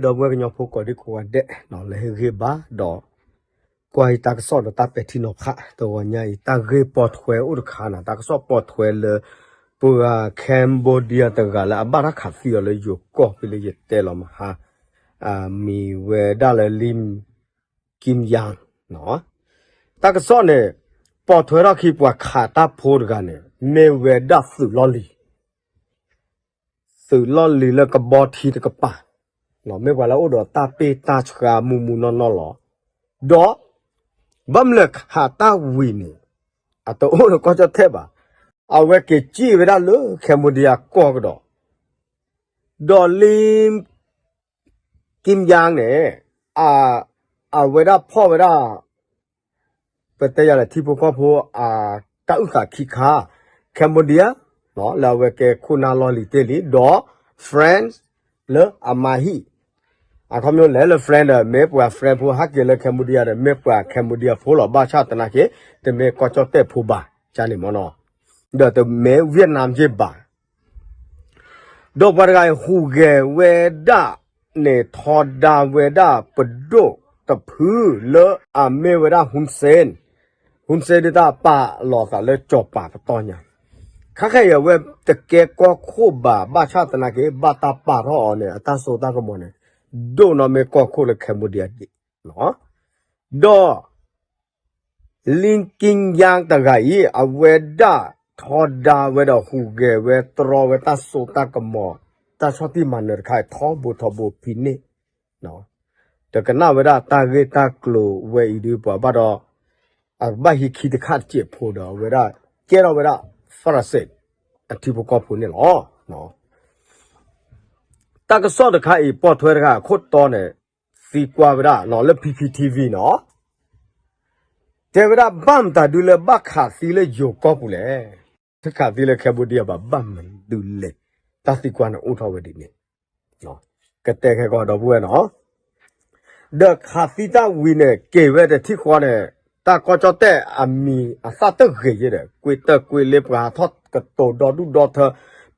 ဒီပုၢ်ဝဲၢ်ကညီဖိကိးဒံကိးဂၤဒဲး လၢဟ့ၣ်ဂံၢ်ဘါဒီး ကွၢ်ယတၢ်ကစီၣ်ဒီးတၢ်ပဲာ်ထံနီၤဖး တဂီၤညါအံၤ တၢ်ဂ့ၢ်ပိာ်ထွဲအိၣ်တခါန့ၣ် တၢ်ကစီၣ်ပိာ်ထွဲလၢ ပှၤ Cambodia တဂၤလၢအဘၣ်တၢ်ခးသံအီၤလၢယိၤကီၢ်ဖဲလၢယတဲလီၤမဟါ မံၤဝဲဒၣ်လၢ Lim Kim Yang တၢ်ကစီၣ်န့ၣ် ပိာ်ထွဲထီၣ်ခံ ပှၤခးတၢ်ဖိတဂၤန့ၣ် မ့ၢ်ဝဲဒၣ်သုးလီၢ်လံၤ သုးလီၢ်လံၤလၢကဘီထံတကပၤ မ့ၢ်ပှၤလၢအအိၣ်ဒီးတၢ်ပ့ၢ်တၢ်ဆှါမုၢ်မုၢ်နီၢ်နီၢ်လီၤ. ဒီး ဘၣ်မနုၤခးတၢ်ဝံၤန့ၣ် အတအိၣ်လၢကီၢ်ကၠီၣ်တဲၣ်ဘၣ်. အဝဲက့ၤကံၣ်ဝဲဒၣ်လၢ Cambodia ကီၢ်ကဒီး ဒီး Lim Kim Yang န့ၣ် အဝဲဒၣ်ဖီၣ်ဝဲဒၣ် ပတဲယၤလဲၣ် ထံဖိကီၢ်ဖိ တၢ်အုၣ်သးခံခါ Cambodia လၢအဝဲကဲခိၣ်နၢ်လီၢ်လံၤတ့ၢ်လံ ဒီး France လၢအမါဟံၣ် အခီပညီလဲၣ်လၢ France ဒီး မ့ၢ်ပှၤ France ဖိဟဲက့ၤလၢ Cambodia ဒီး မ့ၢ်ပှၤ Cambodia ဖိလီၤ ဘၣ်ဆၣ်သနာ်က့ တမ့ၢ်ကီၢ်ကၠီၣ်တဲၣ်ဖိဘၣ် ကန့ၣ်မ့ၢ်နီၤ ဒီးတမ့ၢ် Vietnam ယ့ၢ်ဘၣ် ဒီးပှၤတဂၤအံၤဟူးဂဲၤဝဲဒၣ်န့ၣ် ထီဒါဝဲဒၣ်ပဒိၣ်တဖုလၢအမ့ၢ်ဝဲဒၣ် Hun Sen, Hun Sen ဒ်တၢ်ပာ်လီၤသးလၢကၠီၤပၤပတီၢ်ညါ, ခဲခဲအံၤအဝဲတကဲကီၢ်ခိၣ်ဘၣ် ဘၣ်ဆၣ်သနာ်က့ ဘၣ်တၢ်ပာ်ထီၣ်အီၤန့ၣ် အတၢ်စိတၢ်ကမီၤန့ၣ် ဒိၣ်နီၢ်မ့ၢ်ကီၢ်ခိၣ်လၢ Cambodia ဒံး, ဒီး Lim Kim Yang တဂၤအံၤ အဝဲဒၣ်ထီဒါဝဲဒီးဟူးဂဲၤဝဲတြီဝဲတၢ်စိတၢ်ကမီၤ တၢ်ဆီၣ်တံၢ်မၤနၢၤတခါအံၤ ထီဘိထီဘိဖဲန့ၣ်, တကနၣ်ဝဲဒၣ်တၢ်ဂ့ၢ်တၢ်ကျိၤဝဲအံၤဒုးပှၤဘၣ်ဒီး အကဘၣ်ဟံးခံတခါတစဲးဖိဒီးအဝဲဒၣ် ကဲထီၣ်ဝဲဒၣ် France အထံဖိကီၢ်ဖိန့ၣ်လီၤ. တၢ်ကစီၣ်တခါအံၤပိာ်ထွဲတခါအခိၣ်တီန့ၣ် သံကွၢ်ဝဲဒၣ်လၢ P P T V နီၤ, တဲဝဲဒၣ်ဘၣ်မတၤဒုလၢဘၣ်ခးသံလၢယိၤကီၢ်ပူၤလဲၣ်, တခးသံလၢ Cambodia ဘၣ် ဘၣ်မနုၤလဲၣ်, တၢ်သံကွၢ်န့ၣ်အိၣ်ထီၣ်ဝဲဒ်န့ၣ်, ကတဲခဲကီးဒီပုၢ်ဝဲၢ်နီၤ ဒီးခးသံတၢ်ဝံၤန့ၣ် က့ၤဝဲတထံၣ်ဃီန့ၣ် တၢ်ကီၢ်ကၠီၣ်တဲၣ်အမံၤအသၣ်တဂ့ၤယဲဒီး ကွ့တၢ်ကွ့လ့ပှၤဟးထီၣ်ကတိၤဒီဒူၣ်ဒီထၢ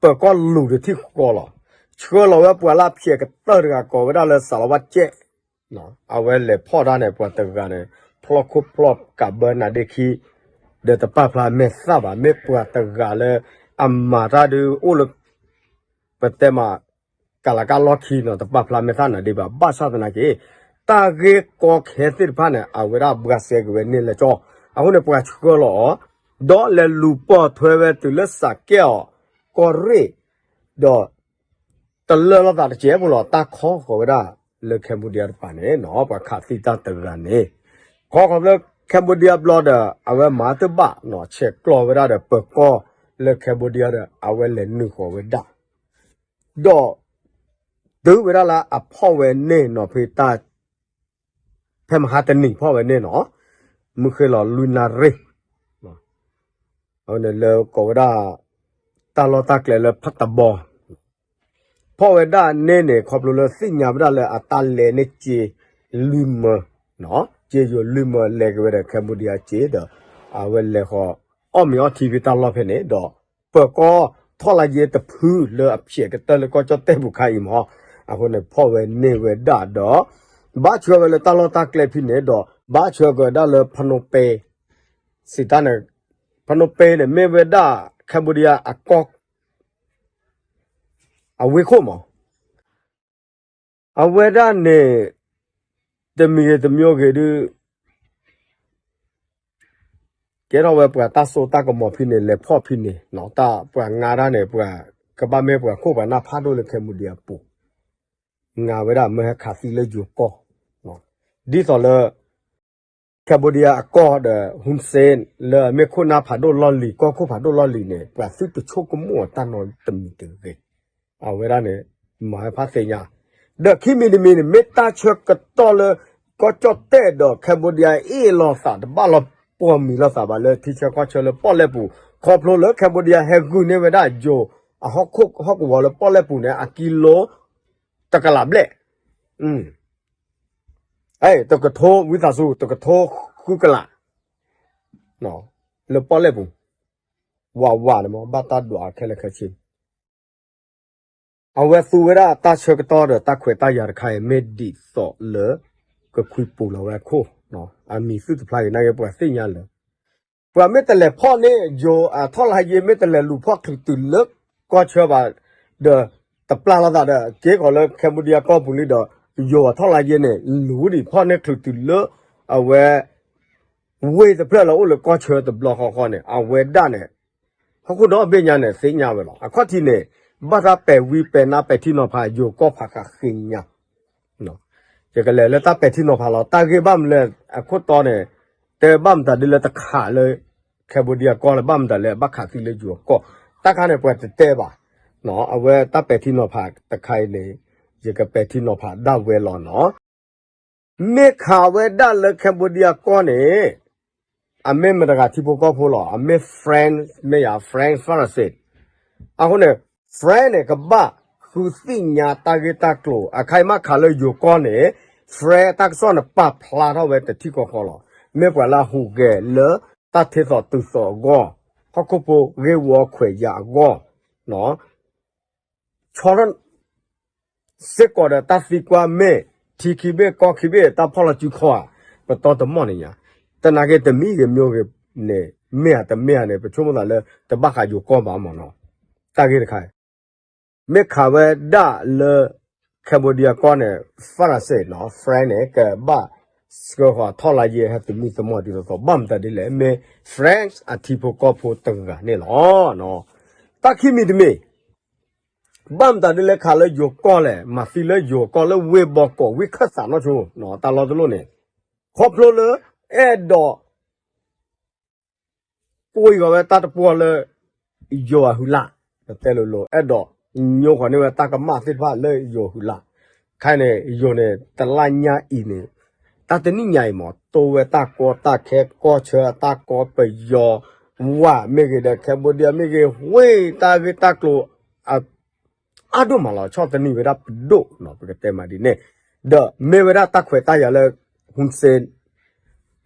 ပၢၤကီၢ်လူၤတထံၣ်ဃီလီၤ. ဆှၢလီၤဝဲပှၤလၢအဖျဲးကတၢၢ်တဂၤကိးဝဲဒၣ်လၢစးလီၤဝါကဲး အဝဲလဲၤဖီၣ်တၢ်န့ၣ် ပှၤတဂၤန့ၣ် ဖျီၣ်ခိၣ်ဖျီၣ်ကးဘၢနၤဒ့ခံ ဒီးတပာ်ဖျါမဲာ်သၣ်ဘၣ် မ့ၢ်ပှၤတဂၤလၢ အမၤတၢ်ဒုးအိၣ်လၢ ပတဲမး ကလၤကလီၢ်ခံနီၤ တပာ်ဖျါမဲာ်သၣ်နၤဒ့ဘၣ် ဘၣ်ဆၣ်သနာ်က့ တၢ်ဂ့ၢ်ကီခဲသ့ၣ်တဖၣ်န့ၣ် အဝဲဒၣ်ဘှါစဲက့ၤဝဲန့ၣ်လၢကၠီ အဃိန့ၣ် ပှၤဆှၢလီၤအီၤ ဒီးလဲၤလူၤပိာ်ထွဲဝဲတုၤလၢစးကဲးအီၤ ကီၢ်ရ့ၣ် ဒီး တလၢာ်လိာ်သးတစဲးဖိလီၤ တၢ်ခီဃီၤဝဲဒၣ်လၢ Cambodia တပၤန့ၣ်နီၤ ပှၤခးသံတၢ်တဂၤန့ၣ် ခီဃီၤလၢ Cambodia ဘျီဒီး အဝဲမၤတဘၣ်နီၤ ဆဲးကျိးဝဲဒၣ်ဒီးပၢၤကီၢ်လၢ Cambodia ဒီး အဝဲလဲၤနုာ်ဃီၤဝဲဒၣ် ဒီး တုၤဝဲဒၣ်လၢအဖီၣ်ဝဲန့ၣ်နီၤ ဖဲတၢ် ဖဲမဟါတနံၤဖီၣ်ဝဲန့ၣ်နီၤ မုၢ်ဃ့လီၤလွံၢ်နၣ်ရံၣ် အဝဲန့ၣ်လၢကိးဝဲဒၣ် တၢ်လီၢ်တၢ်ကျဲလၢဖးတဘီ ဖီၣ်ဝဲဒၣ်န့ၣ်န့ၣ် ခီဖျိလၢသ့ၣ်ညါဝဲဒၣ်လၢအတၢ်လဲၤန့ၣ် က့လွံၢ်မၢ က့ယိၤလွံၢ်မၢလဲၤက့ၤဝဲဒီး Cambodia က့ဒီး အဝဲလဲၤဃီၤ အီၣ်မ့ၤအီထံဖဲတၢ်လီၢ်ဖဲန့ၣ်ဒီး ပၢၤကီၢ်ထီၣ်လါယဲတဖုလၢအဖျဲးကတၢၢ်လၢကီၢ်ကၠီၣ်တဲၣ်ပူၤခါအံၤမး အဃိန့ၣ် ဖီၣ်ဝဲန့ၢ်ဝဲဒၣ်ဒီး ဘၣ်ဆှၢဝဲလၢတၢ်လီၢ်တၢ်ကျဲဖဲန့ၣ်ဒီး ဘၣ်ဆှၢက့ၤဝဲဒၣ်လၢ ဖနိပ့ စံးတၢ်န့ၣ် ဖနိပ့န့ၣ် မ့ၢ်ဝဲဒၣ် Cambodia အကီၢ် အဝ့ၢ်ခိၣ်မး အဝဲဒၣ်န့ၣ် တမံၤဂ့ၤတမံၤဂ့ၤဒုး ကဲထီၣ်ဝဲပှၤတၢ်စိတၢ်ကမီၤဖဲန့ၣ် လဲၤဖီၣ်ဖဲန့ၣ် တၢ်ပှၤငါတၢ်န့ၣ် ပှၤကဘၣ်မ့ၢ်ပှၤခိၣ်ပှၤနၢ်ဖးဒိၣ်လၢ Cambodia ပူၤ ငါဝဲဒၣ်မ့ၢ်ဟဲခးသံလၢယိၤကီၢ် ဒ်သိးလၢ Cambodia အကီၢ်ဒီး Hun Sen လၢအမ့ၢ်ခိၣ်နၢ်ဖးဒိၣ်လီၢ်လံၤ ကီၢ်ခိၣ်ဖးဒိၣ်လီၢ်လံၤန့ၣ် ပှၤသုတဆိကမိၣ်အတၢ်နီတမံၤတဂ့ၤ အဝဲဒၣ်န့ၣ် မၤဝဲဖးသ့ၣ်ညါ ဒီးခံမံၤတမံၤန့ၣ် မ့ၢ်တၢ်ဆၢကတီၢ်လၢ ကီၢ်ကၠီၣ်တဲၣ်ဒီး Cambodia အ့ၣ်လိာ်သးတဘၣ်လီၤပှီၢ်မံၤလိာ်သးဘၣ်လၢထံဆၢကီၢ်ဆၢလၢပီၣ်လဲၣ်ပူၤ ခီဖျိလၢ Cambodia ဟဲဂုာ်န့ၢ်ဝဲဒၣ်ယိၤအဟီၣ်ခိၣ်ဟီၣ်ကဝီၤလၢပီၣ်လဲၣ်ပူၤန့ၣ် အကံလိ တကလးဘျဲၣ် တကထိ ဝံသးစူၤ တကထိဃုကလး လၢပီၣ်လဲၣ်ပူၤ ဝးဝးန့ၣ်မ့ၢ် ဘၣ်တၢ်ဒွးခဲလၢာ်ခဲဆ့ အဝဲသူဝဲဒၣ်တၢ်ဆၢကတီၢ်ဒီးတၢ်ခွဲးတၢ်ယာ်တခါအံၤ မ့ၢ်ဒ်သိးလၢ ကခွံပူၤလီၤဝဲအခိၣ်, အမံၤသုတဖျါဂ့ၤနာ်က့ ပှၤသ့ၣ်ညါလၢ ပှၤမ့ၢ်တလဲၤဖီၣ်န့ၢ်ယိၤအထီၣ်လါယ့ မ့ၢ်တလဲၤလူၤဖီၣ်ချုးတုၤလၢကီၢ်ဆၢဘၣ်, ဒီးတပျၢ်လိာ်သးဒီး က့ၤကီးလၢ Cambodia ကီၢ်ပူၤလံဒီး ယိၤအထီၣ်လါယ့န့ၣ် လူၤဒံးဖီၣ်န့ၢ်ချုးတုၤလၢ အဝဲ ဝ့ၢ်တဖျၢၣ်လၢအိၣ်လၢကီၢ်ဆၢတဘျီဃီဃီန့ၣ် အဝဲဒၣ်န့ၣ် ဟီၣ်ခိၣ်ဒီဘ့ၣ်ညါန့ၣ် သ့ၣ်ညါဝဲလီၤ. အခီၣ်ထံးန့ၣ် ဘၣ်တၢ်ပဲာ်ဝံပဲာ်နါပဲာ်ထံနီၤဖး ယိၤကီၢ်ဖးဃးဃ့ညါ ယကလဲၤလၢတၢ်ပဲာ်ထံနီၤဖးလီၤ. တၢ်ဂ့ၢ်ဘၣ်မနုၤလဲၣ် အခိၣ်တီန့ၣ် တဲဘၣ်မတၤဒ်လၢတခးလၢ Cambodia ကီၢ်လၢ ဘၣ်မတၤလဲၣ် ဘၣ်ခးသံလၢယိၤအကီၢ် တၢ်ခါန့ၣ် ပှၤတတဲဘၣ်. အဝဲတၢ်ပဲာ်ထံနီၤဖးတခါအံၤန့ၣ် ယကပဲာ်ထံနီၤဖးဒၣ်ဝဲလီၤနီၤ. မ့ၢ်ခးဝဲဒၣ်လၢ Cambodia ကီၢ်န့ၣ် အမ့ၢ်မတၤတဂၤထံဖိကီၢ်ဖိလီၤ. အမ့ၢ် French မ့ၢ်ယၤ French ဖရၣ်စ့း. အဃိန့ၣ် French န့ၣ် ကဘၣ်ဃုသ့ၣ်ညါတၢ်ဂ့ၢ်တၢ်ကျိၤ အခါအံၤမ့ၢ်ခးလၢယိၤကီၢ်န့ၣ် French တၢ်ကစီၣ်န့ၣ် ပာ်ဖျါထီၣ်ဝဲတထံၣ်ဃီဃီလီၤ. မ့ၢ်ပှၤလၢအဟူးဂဲၤလၢတၢ်ထ့သိးတုၤသိးအဂီၢ်, ဟီၣ်ခိၣ်ဖိဂ့ၢ်ဝီခွဲးယာ်အဂီၢ် ဆီ စ့ၢ်ကီးဒီးတၢ်သံကွၢ်မ့ၢ် ထံခံဘ့ၣ်ကီၢ်ခံဘ့ၣ် တၢ်ဖီၣ်လီၤစုခီဧါ, ပတီၢ်တမီၢ်န့ၣ်ညါ, တနာ်က့တမံၤဂ့ၤ မျိုးဂ့ၤန့ၣ် မ့ၢ်ဧါတမ့ၢ်ဧါန့ၣ် ပဆိကမိၣ်သးလၢ တဘၣ်ဃးယိၤကီၢ်ဘၣ်မ့ၢ်နီၤ. တၢ်ဂ့ၢ်တခါ မ့ၢ်ခးဝဲဒၣ်လၢ Cambodia ကီၢ်န့ၣ် ဖရၣ်စ့းနီၤ French န့ၣ် ကဘၣ်ဆှၢဃီၤထီၣ်လါယ့ဟဲသမံသမိးဒ်သိးသိး ဘၣ်မတၤဒ်လဲၣ် မ့ၢ် French အထံဖိကီၢ်ဖိတဂၤန့ၣ်လီၤ. တၢ်ခံမံၤတမံၤ ဘၣ်မတၤဒ်လဲၣ်ခးလၢယိၤကီၢ်လဲၣ်, မၤသံလၢယိၤကီၢ်လၢဝ့ၢ်ဘီကီး ဝ့ၢ်ခၢၣ်သးနီၢ်ဆိ, တၢ်လီၢ်တလီၢ်န့ၣ် ခီဖျိလၢ အဲၣ်ဒိး ကွံာ်ဃီၤဝဲတၢ်တပှီၢ်လၢ ယိၤအဟုလၢ်, ပတဲလိၤလိၤ အဲၣ်ဒိးညိကွံာ်န့ၢ်ဝဲတၢ်ကမၣ်သ့ၣ်တဖၣ်လၢယိၤအဟုလၢ်, ခဲအံၤန့ၣ် ယိၤန့ၣ် တလါညါအံၤန့ၣ် တၢ်တနံၣ်ညါအံၤမ့ၢ် တိဝဲတၢ်ကီတၢ်ခဲ ကီၢ်ဆၢအတၢ်ကီ ပယီၤ ဝါ မ့ၢ်ဂ့ၤဒီး Cambodia မ့ၢ်ဂ့ၤ ဝ့ၢ်တၢ်ဂ့ၢ်တၢ်ကျိၤ အါဒိၣ်မးလီၤ, ဆီၣ်သနံးဝဲဒၣ်ပဒိၣ်နီၤ ပကတဲမးဒ်န့ၣ်, ဒီးမ့ၢ်ဝဲဒၣ်တၢ်ခွဲးတၢ်ယာ်လၢ Hun Sen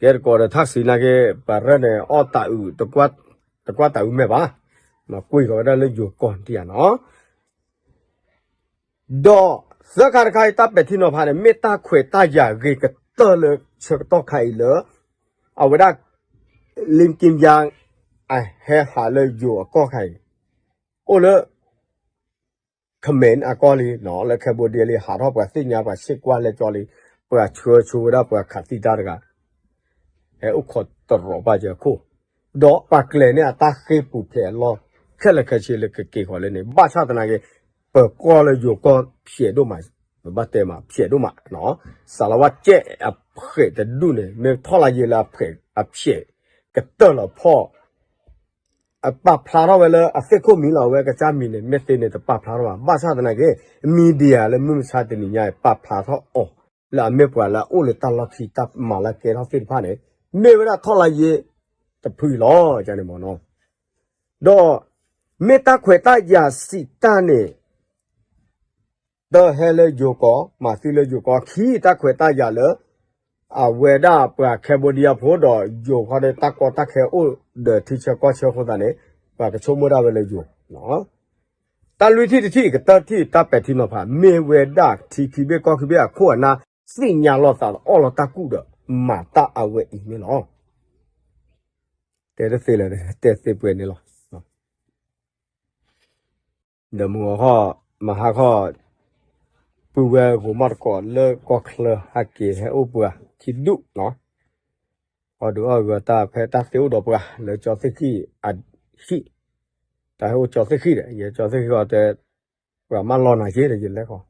ကဲတကိးဒီး Thaksin နာ်က့ ပှၤရဲၣ်န့ၣ် အီၣ်တၢ်အုး တကွၢ်တၢ်အုးမဲာ်ဘၣ်, ကွံာ်ဃီၤဝဲဒၣ်လၢယိၤကီၢ်တံၢ်ဧါနီၤ. ဒီးသၢခါတခါအံၤ တၢ်ပဲာ်ထံနီၤဖးန့ၣ် မ့ၢ်တၢ်ခွဲးတၢ်ယာ်ဂ့ၤကတၢၢ်လၢဆၢကတီၢ်ခါအံၤလၢ အဝဲဒၣ် Lim Kim Yang အဟဲဟးလၢယိၤအကီၢ်ခါအံၤ အိၣ်လၢ Khmer အကီၢ်လံနီၤ လၢ Cambodia လံ ဟးထီၣ်ပှၤသ့ၣ်ညါ ပှၤဆ့ၣ်ကွၢ်လဲကၠီလံ, ပှၤဆှၢဆိဝဲဒၣ်ပှၤခးသံတၢ်တဂၤ ဟဲအိၣ်ခိးတရီးဘၣ်ယဲခိၣ်, ဒီးပှၤကျဲၤန့ၢ်အတၢ်ဃ့ၢ်ပူၤဖျဲးအလီၢ် ခဲလၢာ်ခဲဆ့လၢကက့ၤဃီၤလၢန့ၣ် ဘၣ်ဆၣ်သနာ်က့ ပၢၤကီၢ်လၢယိၤကီၢ်ဖျဲးဒိၣ်မး, ပဘၣ်တဲမး ဖျဲးဒိၣ်မး, စးလီၤဝဲကဲအဖျဲးတဒူၣ်န့ၣ် မ့ၢ်ထီၣ်လါယ့လၢအဖျဲး အဖျဲးကတၢၢ်လီၤဖီၣ် အပာ်ဖျါထီၣ်ဝဲလၢအသ့ၣ်ခိၣ်မံၤလီၤ, အဝဲကစၢ်မံၤန့ၣ် မ့ၢ်သ့န့ၣ် တပာ်ဖျါထီၣ်ဘၣ်. ဘၣ်ဆၣ်သနာ်က့ media လၢမုၢ်မဆါတနံၤညါအံၤ ပာ်ဖျါထီၣ်အီၤ လၢအမ့ၢ်ပှၤလၢအအိၣ်လၢတၢ်လီၢ်ခံ တၢ်မၤလၢကဲထီၣ်သ့ၣ်တဖၣ်န့ၣ် မ့ၢ်ဝဲဒၣ်ထီၣ်လါယ့တဖုအံၤလီၤ. န့ၣ်မ့ၢ်နီၤ, ဒီးမ့ၢ်တၢ်ခွဲးတၢ်ယာ်စံးတၢ်န့ၣ် တၢ်ဟဲလၢယိၤကီၢ် မၤသံလၢယိၤကီၢ် ခံ တၢ်ခွဲးတၢ်ယာ်လၢ အဝဲဒၣ်ပှၤ Cambodia ဖိဒီးယိၤခီဒီး တၢ်ကီတၢ်ခဲအိၣ်ဒီးထံဆၢကီၢ်ဆၢအဃိသတးန့ၣ် ပှၤကဆိကမိၣ်ဒၣ်ဝဲလၢယိၤ တၢ်လွံၢ်ထံၣ်တထံၣ် ကတၢၢ်ထံၣ် တၢ်ပဲာ်ထံနီၤဖး မ့ၢ်ဝဲဒၣ်ထံခံဘ့ၣ်ကီၢ်ခံဘ့ၣ်အခိၣ်အနၢ် သ့ၣ်ညါလိာ်သးအီၣ်လီၤတၢ်ကူၣ်ဒီး မၤတၢ်အဝဲအံၤန့ၣ်လီၤ. တဲတသ့လၢၤ တဲသ့ပှဲၤန့ၣ်လီၤ. ဒီးမုၢ်ဂီၤခီ မဟါခီ ပုၢ်ဝဲၢ်ဂိၤမီၢ်တကိးလၢကီၢ်ချၢဟဲက့ၤဟဲအိၣ်ပှၤခံဒူၣ်နီၤ, အီၣ်ဒုးအီၣ်ဂီၤတၢ်ဖဲတၢ်သ့အိၣ်ဒီးပှၤ လၢကၠီသ့ၣ်ဃံၣ်အဟံၣ်, တၢ်ဟဲအိၣ်ကၠီသ့ၣ်ဃံၣ်ဒီး ယကၠီသ့ၣ်ဃံၣ်အီၤတဲ ပှၤမၢလီၤနၤက့ဒီး ယလဲၤဃီၤ, အ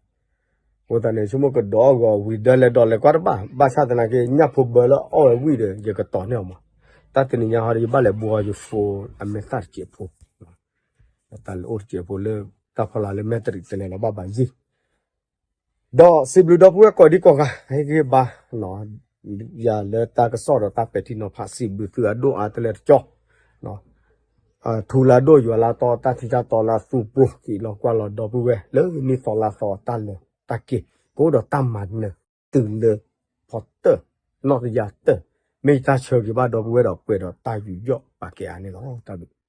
ဃိသတးန့ၣ် ဆိကမိၣ်ကဒီးအီၣ်ဂီၤဝံၤဒီးလဲၤဒီးလဲၤကွၢ်တဘၣ်, ဘၣ်ဆၣ်သနာ်က့ ညၣ်ဖိဘၢလၢအီၣ်ဝဲဝံၤဒီး ယကတီၤန့ၢ်အီၤမး, တၢ်တနံၤညါဟီဒီး ယဘၣ်လဲၤဘှီယ phone အမဲာ်သၣ်တစဲးဖိ တၢ်လဲၤအိၣ်တစဲးဖိလၢ တၢ်ဖီလာ်လၢမဲာ်တရံးတလဲၤလီၤဘၣ်ဘၣ်ယံၤ, ဒီးစံးဘျုးဒီပုၢ်ဝဲၢ်ကိးဒံကိးဂၤ ဟဲက့ၤဘၣ် ယၤလၢတၢ်ကစီၣ်ဒီးတၢ်ပဲာ်ထံနီၤဖး စံးဘျုးသုအဒိၣ်အါတလဲတကၠီ, ထူလၢဒိၣ်ယွၤလၢတီ တၢ်ထံတၢ်တီလၢအသူပူၤ က့ၤလီၤကွၢ်လီၤဒီပုၢ်ဝဲၢ် လၢနံၣ်သီလါသီတၢ်လဲၤတၢ်က့ၤ ကအိၣ်ဒီးတၢ်မၤနၢၤ တုၤလၢ ဖီတၢၢ် နီၢ်တယၤတၢၢ်, မ့ၢ်ယတၢ်ဆၢဂ့ၤဘၣ်ဒီပုၢ်ဝဲၢ်ဒီးပှဲၤဒီးတၢ်ယူးယီၣ်ပာ်ကဲအါန့ၣ်လီၤ. တၢ်ဘျုး